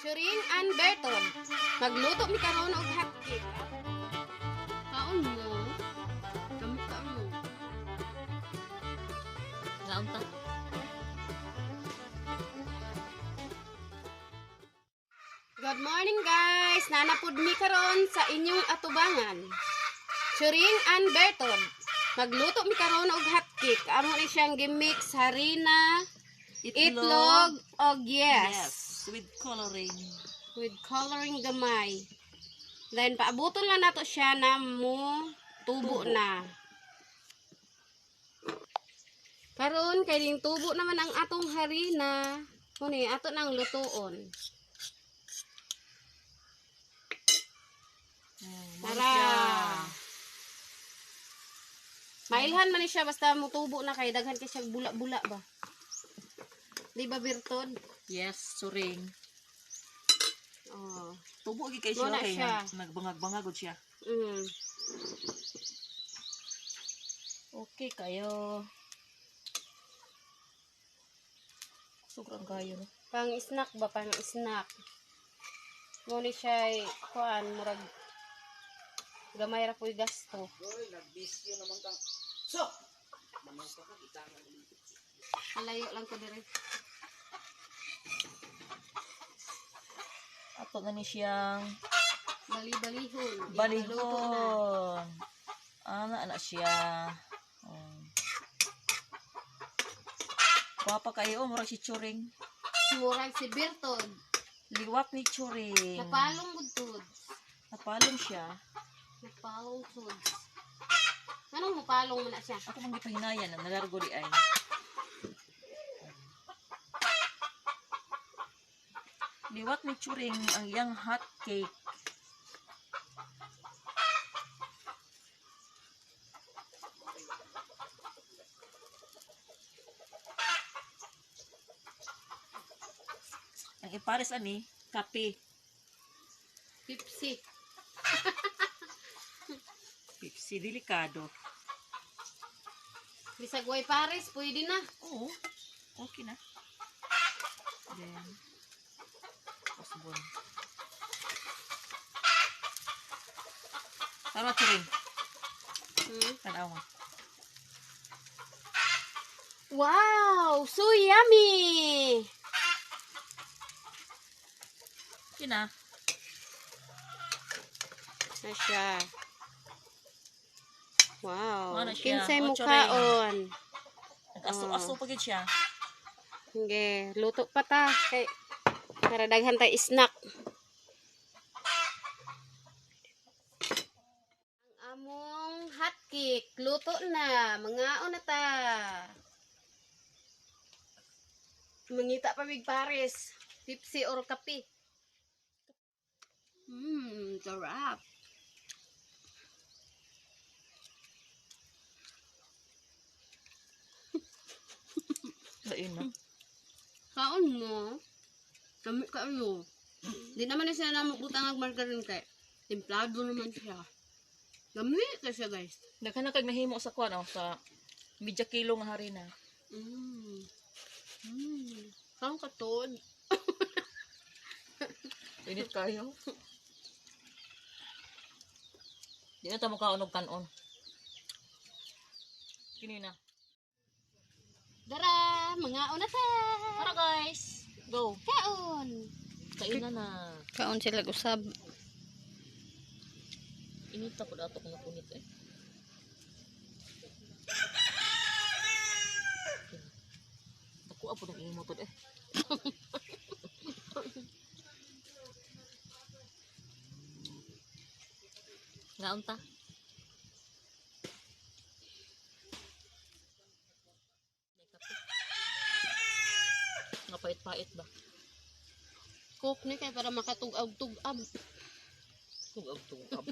Churing and Berton. Magluto mi karon og hotcake. Kaon mo. Gamit ka mo. Ngaon ta. Good morning, guys. Nanapud mi karon sa inyong atubangan. Churing and Berton. Magluto mi karon og hotcake. Amo ni siyang gimix harina, itlog og yes. Yes. With coloring. With coloring gamay. Then paabuton lang nato siya na mo tubo na. Karon kay ning tubo naman ang atong harina. Kuni ato nang lutuon. Tara. Mailhan man ni siya basta mutubo na kay daghan kay siya bula-bula ba. Di ba, Bertod? Yes, suring. Oh. Tubo gi kay siya Muna kay siya. nagbangag-bangag gud siya. Okay kayo. Sobrang kayo no. Pang snack ba, pang snack. Mo ni siya kuan murag gamay ra po'y gasto. So, Malayo lang ko dire. Ato na ni siyang Bali-balihon. Balihon. Ana ana siya. Oh. Gwapa kayo, murag si Churing. Murag si Bertod. Liwat ni Churing. Napalong gud tud. Napalong siya. Napalong tud. Anong mupalong mo na siya? Ako mang gipahinayan na nalargo di ay. Liwat ni Churing ang iyang hot cake. Ang ipares ani, kape. Pepsi. Pepsi, delikado. Bisag way pares, pwede na. Oo. Okay na. Then, usbon. Tama, Churing. Tanaw mo. Wow! So yummy! Okay na. Na siya. Wow. Ano siya? Kinsay O, mukaon. Nag-aso-aso pa gid siya. Sige, luto pa ta. Kay, para daghan tay snack. Ang among hotcake, luto na. Mangaon na ta. Mangita pa mig pares. Pepsi or kape. Sarap. Kain na. Kaon mo. Kami kayo. Di naman na siya namukutang ang margarine kay. Templado naman siya. Lami ka siya, guys. Daghan na kag nahimo sa kuan oh, sa medya kilo nga harina. Kaon ka tod. Init kayo. Di na ta mo kaon og kanon. Kini na. Dara, mga una ta. Tara guys. Go. Kaon. Kain na na. Kaon sila usab. Init ako dato kung napunit eh. Ako apo ng imo tod eh. Ngaon ta? Nga pait-pait ba? Cook ni kay para makatug-ag-tug-ab. Tugab-tugab.